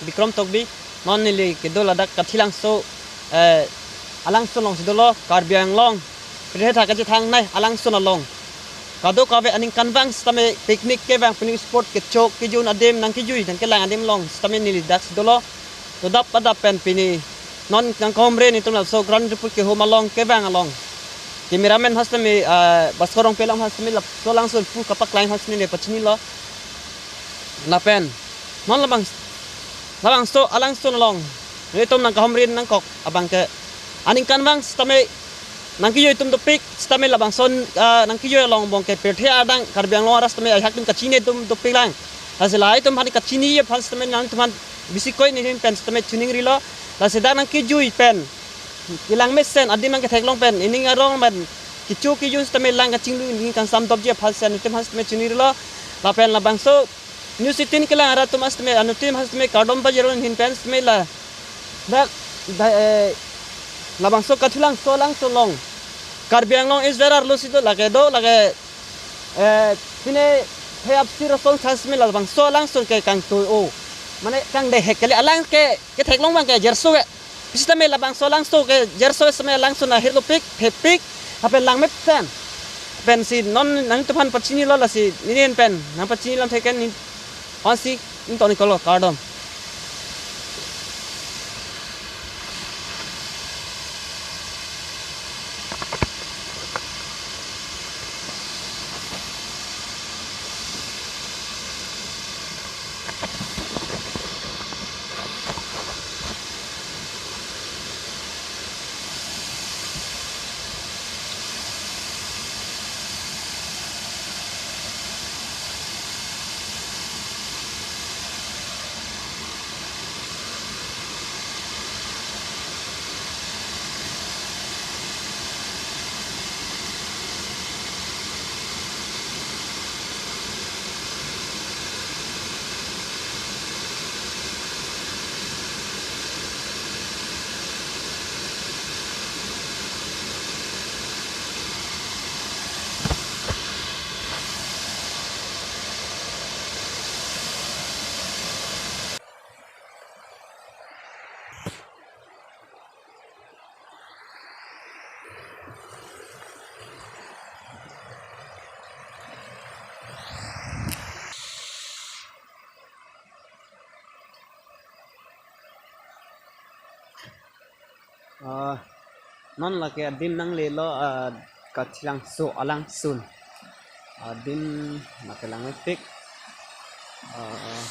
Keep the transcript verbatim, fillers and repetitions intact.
Bikram Tokbi, non neli kedo ladak Kathilangso, eh, alangsun alongsi dolo, Karbi Anglong. Pirthe athak kachethangnei alangsun along. Kadokave aningkanvang sitame picnic kevang, picnic spot, kecho kejun adim, nangkejui nangkelang adim along sitame neli daksi dolo. Dodap adap pen pini non nangkahumri nelitum laso Grand Report kehum along kevang along. Cameraman aphan sitame, ah, Bhaskar Rongpi alam aphan sitame laso alangsun pu kapaklang aphan sitame neli pachinilo. Lapen non labang, labangso alangsun along nelitum nangkahumri nangkok abang ke aningkanvang sitame nangkejui atum dopik sitame labangso, ah, nangkejui along angbong ke pirthe adang Karbi Anglong arat sitame ajahak atum kachini atum dopiklang. Lasi lahai atum aphan kachini aphan sitame nangtum aphan bisi koi neli pen sitame chiningrilo. Lasi dak nangkejui pen kelang mesen adim nangketheklong pen ining arong pen kecho kejun sitame lang kachinglu, ining kangsam dopji aphan si nelitum aphan sitame chiningrilo. Lapen labangso News eighteen kelang arat atum aphan sitame, anuttin aphan sitame kardom pajirlo ahin pen sitame la dak, da, eh, labangso Kathilangso alangsun along Karbi Anglong S V R arlo si do lake do lake, eh, pine he apsi rasong than sitame labangso alangsun ke kangtui-o, mane kangdehek kali, alang ke ketheklong abang ke jerso ke. Sitame labangso alangsun ke jerso sitame alangsun ahirlo pik, thepik, lapen lang mesen. Pensi non nangtum aphan pachinilo, lasi neli pen nangpachini lam theken ni, ansi neli toni kolo, kardom. Ah, non lake adim nanglelo, ah, Kathilangso alangsun. Adim lake lang mepik. Ah,